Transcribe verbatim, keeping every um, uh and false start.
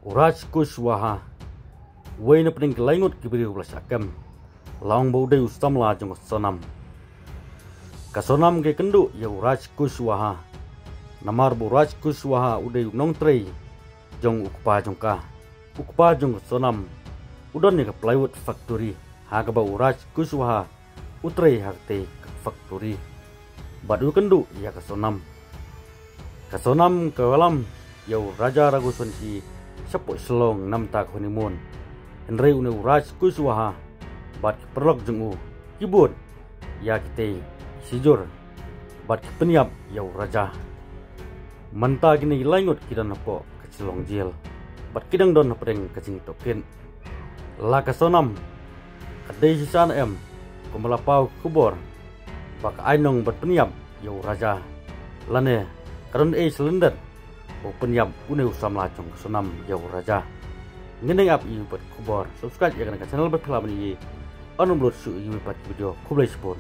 U Raj Kushwaha, uwei na pdeng ki lai ngut ki briew ba la shah kem, la ong ba u dei u samla jong ka Sonam. Ka Sonam ka ïakynduh ïa u Raj Kushwaha, namar ba u Raj Kushwaha u dei u nongtrei jong u kpa jong ka. U kpa jong ka Sonam u don ïa ka plywood factory, ha kaba u Raj Kushwaha u trei ha katei ka factory. Bad u ïakynduh ïa ka Sonam. Ka Sonam ka wallam ïa u Raja Raghuvanshi shapoh Shillong namar ka honeymoon. Hynrei une u Raj Kushwaha bad ki paralok jong u ki bud ïa kitei ki sijur bad ki pynïap ïa u Raja. Mynta kine ki lai ngut ki don hapoh ka Shillong jail bad ki dang don hapdeng ka jingtohkit. La ka Sonam ka dei shisha ne em, kumba la paw ka khubor ba ka ai nong ban pynïap ïa u Raja, lane ka don ei shalyndet ba u pynïap une u samla jong ka Sonam ïa u Raja? Ngin ïa ap ïa u pat khubor. Subscribe ïa kane ka channel bad phi lah ban ïohi ban ym lut shuh ïa u pat video. Khublei shibun.